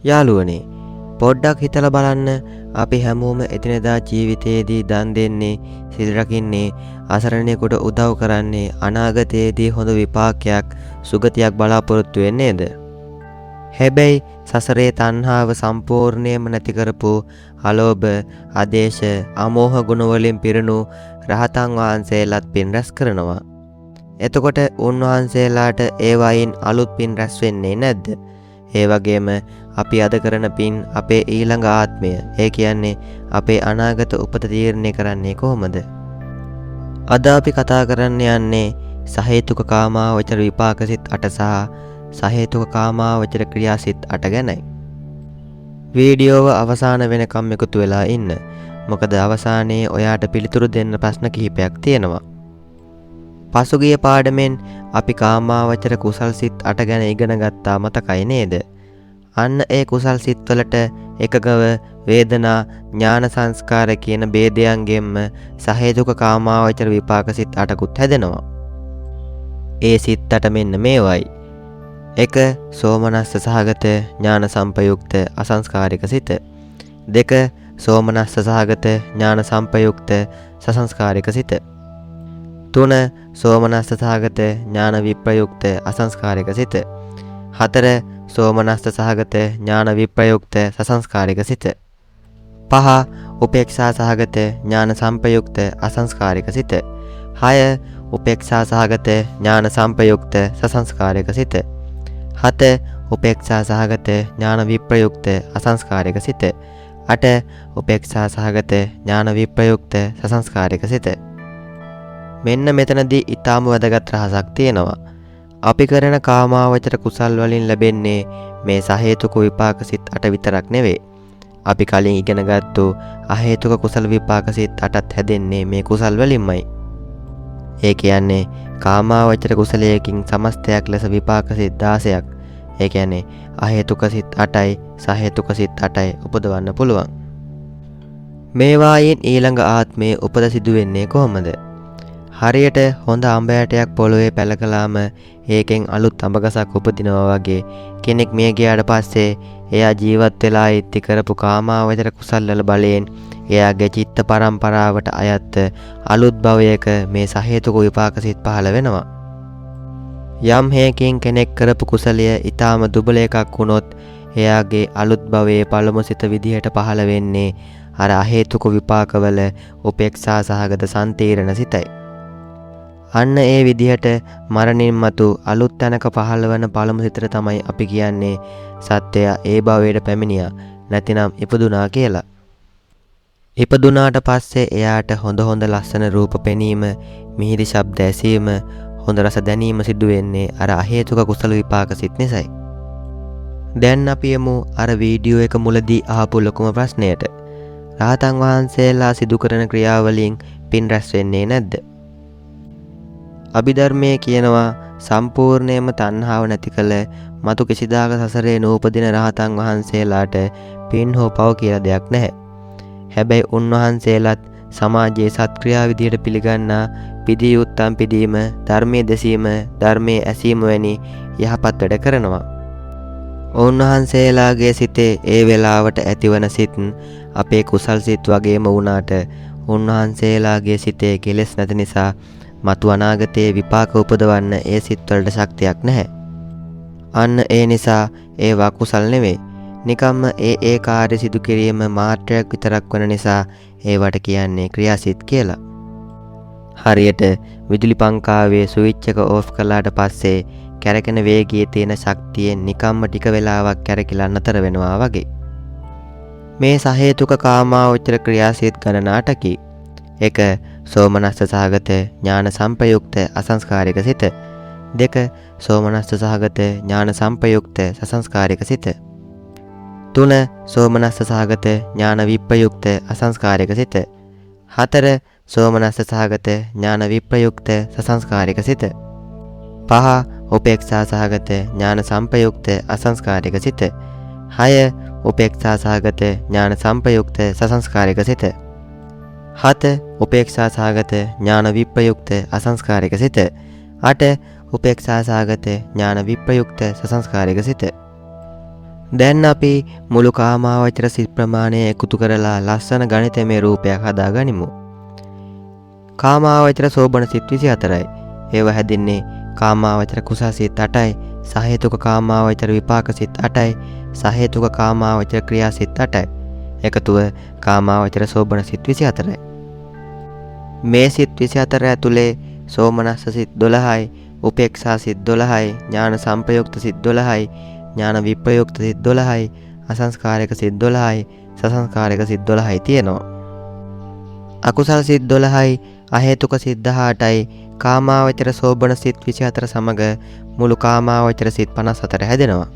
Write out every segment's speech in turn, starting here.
යාළුවනේ, පොඩ්ඩක් හිතලා බලන්න. අපි හැමෝම එදිනෙදා ජීවිතයේදී දන් දෙන්නේ, සිල් රකින්නේ, අසරණයෙකුට උදව් කරන්නේ අනාගතයේදී හොඳ විපාකයක්, සුගතියක් බලාපොරොත්තු වෙන්නේ නේද? හැබැයි සසරේ තණ්හාව සම්පූර්ණයෙන්ම නැති කරපු අලෝභ, ආදේශ, අමෝහ ගුණ වලින් පිරුණු රහතන් වහන්සේලාත් පින් රැස් කරනවා. එතකොට උන්වහන්සේලාට ඒ වයින් අලුත් පින් රැස් වෙන්නේ නැද්ද? ඒ වගේම අපි අද කරන පින් අපේ ඊළඟ ආත්මය, ඒ කියන්නේ අපේ අනාගත උපත තීරණය කරන්නේ කොහොමද? අද අපි කතා කරන්න යන්නේ සහේතුක කාමාවචර විපාක සිත් 8 සහ සහේතුක කාමාවචර ක්‍රියා සිත් 8 ගැනයි. වීඩියෝව අවසාන වෙනකම් එකතු වෙලා ඉන්න. මොකද අවසානයේ ඔයාට පිළිතුරු දෙන්න ප්‍රශ්න කිහිපයක් තියෙනවා. පසුගිය පාඩමෙන් අපි කාමාවචර කුසල් සිත් 8 ගැන ඉගෙන ගත්තා මතකයි නේද? අන්න ඒ කුසල් සිත්වලට එකගව වේදනා, ඥාන, සංස්කාර කියන භේදයන්ගෙන්ම සහේතුක කාමාවචර විපාක සිත් 8කුත් හැදෙනවා. ඒ සිත් 8 මෙන්න මේවයි. 1. සෝමනස්ස සහගත ඥාන සම්පයුක්ත අසංස්කාරික සිත. 2. සෝමනස්ස සහගත ඥාන සම්පයුක්ත සසංස්කාරික සිත. 3. සෝමනස්ස සහගත ඥාන විප්‍රයුක්ත අසංස්කාරික සිත. 4. සෝමනස්ස සහගත ඥාන විප්‍රයුක්ත සසංස්කාරික සිත. 5. උපේක්ෂා සහගත ඥාන සම්පයුක්ත අසංස්කාරික සිත. 6. උපේක්ෂා සහගත ඥාන සම්පයුක්ත සසංස්කාරික සිත. 7. උපේක්ෂා සහගත ඥාන විප්‍රයුක්ත අසංස්කාරික සිත. 8. උපේක්ෂා සහගත ඥාන විප්‍රයුක්ත සසංස්කාරික සිත. මෙන්න මෙතනදී ඊටාම වැදගත් රහසක් තියෙනවා. අපි කරන කාමාවචර කුසල් වලින් ලැබෙන්නේ මේ සහේතුක විපාක සිත් 8 විතරක් නෙවෙයි. අපි කලින් ඉගෙනගත්තු අහේතුක කුසල විපාක සිත් 8ත් හැදෙන්නේ මේ කුසල් වලින්මයි. ඒ කියන්නේ කාමාවචර කුසලයකින් සමස්තයක් ලෙස විපාක සිත් 16ක්, ඒ කියන්නේ අහේතුක සිත් 8යි සහේතුක සිත් 8යි උපදවන්න පුළුවන්. මේවායින් ඊළඟ ආත්මයේ උපත සිදු වෙන්නේ කොහොමද? හරියට හොඳ අඹ ඇටයක් පොළොවේ පැල කළාම ඒකෙන් අලුත් අඹ ගසක් උපදිනවා වගේ, කෙනෙක් මිය ගියාට පස්සේ එයා ජීවත් වෙලා ඉත්ති කරපු කාමාවචර කුසල් වල බලයෙන් එයාගේ චිත්ත පරම්පරාවට අයත් අලුත් භවයක මේ සහේතුක විපාක සිත් පහළ වෙනවා. යම් හේකින් කෙනෙක් කරපු කුසලය ඊටාම දුබල එකක් වුණොත් එයාගේ අලුත් භවයේ පළමු සිත විදිහට පහළ වෙන්නේ අර අහේතුක විපාකවල උපේක්ෂා සහගත සන්තීරණ සිතයි. අන්න ඒ විදිහට මරණින් මතු අලුත් තැනක පහළවන පළමු සිතට තමයි අපි කියන්නේ සත්‍යය ඒ භවයට පැමිණියා, නැතිනම් ඉපදුනා කියලා. ඉපදුනාට පස්සේ එයාට හොඳ හොඳ ලස්සන රූප පෙනීම, මිහිරි ශබ්ද ඇසීම, හොඳ රස දැනීම සිදු වෙන්නේ අර අහේතුක කුසල විපාක සිත් නිසායි. දැන් අපි යමු අර වීඩියෝ එක මුලදී අහපු ලොකුම ප්‍රශ්නයට. රහතන් වහන්සේලා සිදු කරන ක්‍රියාවලින් පින් රැස් වෙන්නේ නැද්ද? අභිධර්මයේ කියනවා සම්පූර්ණයෙන්ම තණ්හාව නැති කළ මතු කිසිදාක සසරේ නූපදින රහතන් වහන්සේලාට පින් හෝ පව කියලා දෙයක් නැහැ. හැබැයි උන්වහන්සේලාත් සමාජයේ සත්ක්‍රියා විදියට පිළිගන්නා පිදිය යුත්තන් පිදීම, ධර්මයේ දෙසීම, ධර්මයේ ඇසීම වැනි යහපත් වැඩ කරනවා. උන්වහන්සේලාගේ සිතේ ඒ වෙලාවට ඇතිවන සිත් අපේ කුසල් සිත් වගේම වුණාට උන්වහන්සේලාගේ සිතේ කෙලෙස් නැති නිසා මතු අනාගතයේ විපාක උපදවන්න ඒ සිත්වලට ශක්තියක් නැහැ. අන්න ඒ නිසා ඒවා කුසල් නෙවෙයි. නිකම්ම ඒ ඒ කාර්ය සිදු කිරීම මාත්‍රයක් විතරක් වන නිසා ඒවට කියන්නේ ක්‍රියාසිත කියලා. හරියට විදුලි පංකාවේ ස්විච් එක ඕෆ් කළාට පස්සේ කැරකෙන වේගයේ තියෙන ශක්තියෙන් නිකම්ම ටික වෙලාවක් කැරකිලා නතර වෙනවා වගේ. මේ සහේතුක කාමාවචර ක්‍රියාසිත ගණන 8කි. 1. සෝමනස්ස සහගත ඥාන සම්පයුක්ත අසංස්කාරික සිත. 2. සෝමනස්ස සහගත ඥාන සම්පයුක්ත සසංස්කාරික සිත. 3. සෝමනස්ස සහගත ඥාන විප්‍රයුක්ත අසංස්කාරික සිත. 4. සෝමනස්ස සහගත ඥාන විප්‍රයුක්ත සසංස්කාරික සිත. 5. උපේක්ෂා සහගත ඥාන සම්පයුක්ත අසංස්කාරික සිත. 6. උපේක්ෂා සහගත ඥාන සම්පයුක්ත සසංස්කාරික සිත. 7. උපේක්ෂා සහගත ඥාන විප්‍රයුක්ත අසංස්කාරික සිත. 8. උපේක්ෂා සහගත ඥාන විප්‍රයුක්ත සසංස්කාරික සිත. දැන් අපි මුළු කාමාවචර සිත් ප්‍රමාණය එකතු කරලා ලස්සන ගණිතමය රූපයක් හදාගනිමු. කාමාවචර සෝබන සිත් 24යි. ඒවා හැදෙන්නේ කාමාවචර කුසල් සිත් 8යි, සහේතුක කාමාවචර විපාක සිත් 8යි, සහේතුක කාමාවචර ක්‍රියා සිත් 8යි. එකතුව කාමාවචර සෝබන සිත් 24යි. මේ සිත් 24 ඇතුලේ සෝමනස්ස සිත් 12යි, උපේක්ෂා සිත් 12යි, ඥාන සංප්‍රයුක්ත සිත් 12යි, ඥාන විප්‍රයුක්ත සිත් 12යි, අසංස්කාරක සිත් 12යි, සසංස්කාරක සිත් 12යි තියෙනවා. අකුසල් සිත් 12යි, අහේතුක සිත් 18යි, කාමාවචර සෝබන සිත් 24 සමග මුළු කාමාවචර සිත් 54 හැදෙනවා.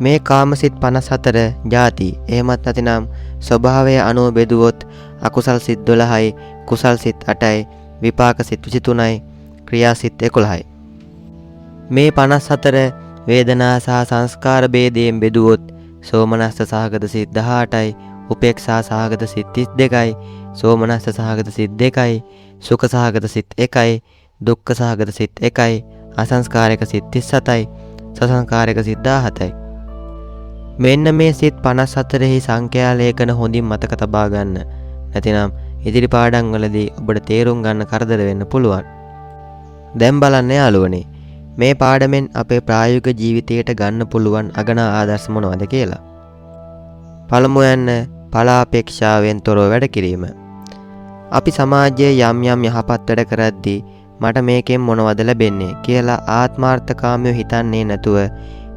මේ කාම සිත් 54 ජාති, එහෙමත් නැතිනම් ස්වභාවය අනුව බෙදුවොත් අකුසල් සිත් 12යි, කුසල් සිත් 8යි, විපාක සිත් 23යි, ක්‍රියා සිත් 11යි. මේ 54 වේදනා සහ සංස්කාර භේදයෙන් බෙදුවොත් සෝමනස්ස සහගත සිත් 18යි, උපේක්ෂා සහගත සිත් 32යි, සෝමනස්ස සහගත සිත් 2යි, සුඛ සහගත සිත් 1යි, දුක්ඛ සහගත සිත් 1යි, අසංස්කාරක සිත් 37යි, සසංස්කාරක සිත් 17යි. මෙන්න මේ සිත් 54 සංඛ්‍යා ලේඛන හොඳින් මතක තබා ගන්න. නැතිනම් ඉදිරි පාඩම් වලදී ඔබට තේරුම් ගන්න කරදර වෙන්න පුළුවන්. දැන් බලන්න යාළුවනේ, මේ පාඩමෙන් අපේ ප්‍රායෝගික ජීවිතයට ගන්න පුළුවන් අගනා ආදර්ශ මොනවද කියලා. පළමුවැන්න ඵලාපේක්ෂාවෙන් තොරව වැඩ කිරීම. අපි සමාජයේ යම් යම් යහපත් වැඩ කරද්දී මට මේකෙන් මොනවද ලැබෙන්නේ කියලා ආත්මාර්ථකාමීව හිතන්නේ නැතුව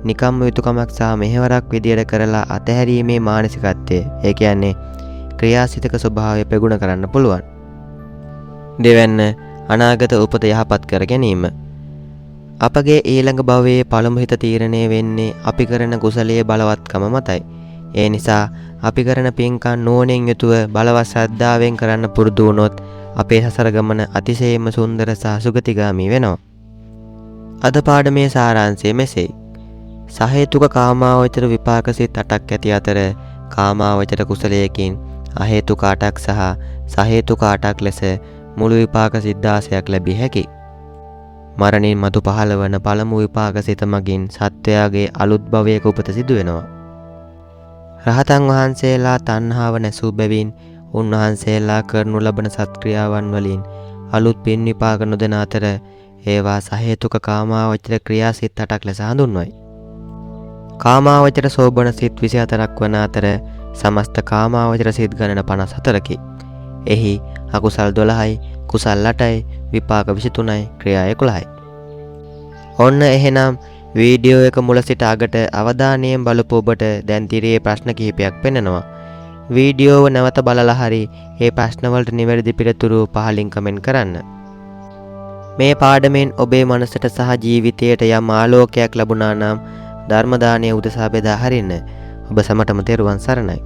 නිකම්ම යුතුයකමක් සහ මෙහෙවරක් විදියට කරලා අතහැරීමේ මානසිකත්වය, ඒ කියන්නේ ක්‍රියාසිතක ස්වභාවය ප්‍රගුණ කරන්න පුළුවන්. දෙවැන්න අනාගත උපත යහපත් කර ගැනීම. අපගේ ඊළඟ භවයේ පළමු හිත තීරණය වෙන්නේ අපි කරන කුසලයේ බලවත්කම මතයි. ඒ නිසා අපි කරන පින්කම් නුවණින් යුතුව බලවත් ශ්‍රද්ධාවෙන් කරන්න පුරුදු වුණොත් අපේ සසර ගමන අතිශයින්ම සුන්දර සහ සුගතිගාමී වෙනවා. අද පාඩමේ සාරාංශය මෙසේයි. සහේතුක කාමාවචර විපාක සිත් 8ක් ඇති අතර කාමාවචර කුසලයකින් අහේතුක 8ක් සහ සහේතුක 8ක් ලෙස මුළු විපාක සිත් 16ක් ලැබිය හැකියි. මරණින් මතු පහළ වන පළමු විපාක සිත මගින් සත්වයාගේ අලුත් භවයක උපත සිදු වෙනවා. රහතන් වහන්සේලා තණ්හාව නැසූ බැවින් උන්වහන්සේලා කරනු ලබන සත්ක්‍රියාවන් වලින් අලුත් පින් විපාක නොදෙන අතර ඒවා සහේතුක කාමාවචර ක්‍රියා සිත් 8ක් ලෙස හඳුන්වයි. කාමාවචර සෝබන සිත් 24ක් වන අතර සමස්ත කාමාවචර සිත් ගණන 54කි. එහි අකුසල් 12යි, කුසල් 8යි, විපාක 23යි, ක්‍රියා 11යි. ඔන්න එහෙනම් වීඩියෝ එක මුල සිට අගට අවධානයෙන් බලපු ඔබට දැන් තිරයේ ප්‍රශ්න කිහිපයක් පෙනෙනවා. වීඩියෝව නැවත බලලා හරි ඒ ප්‍රශ්න වලට නිවැරදි පිළිතුරු පහලින් කමෙන්ට් කරන්න. මේ පාඩමෙන් ඔබේ මනසට සහ ජීවිතයට යම් ආලෝකයක් ලැබුණා නම් ධර්ම දානය උදෙසා බෙදා හරින්න. ඔබ සැමටම තෙරුවන් සරණයි.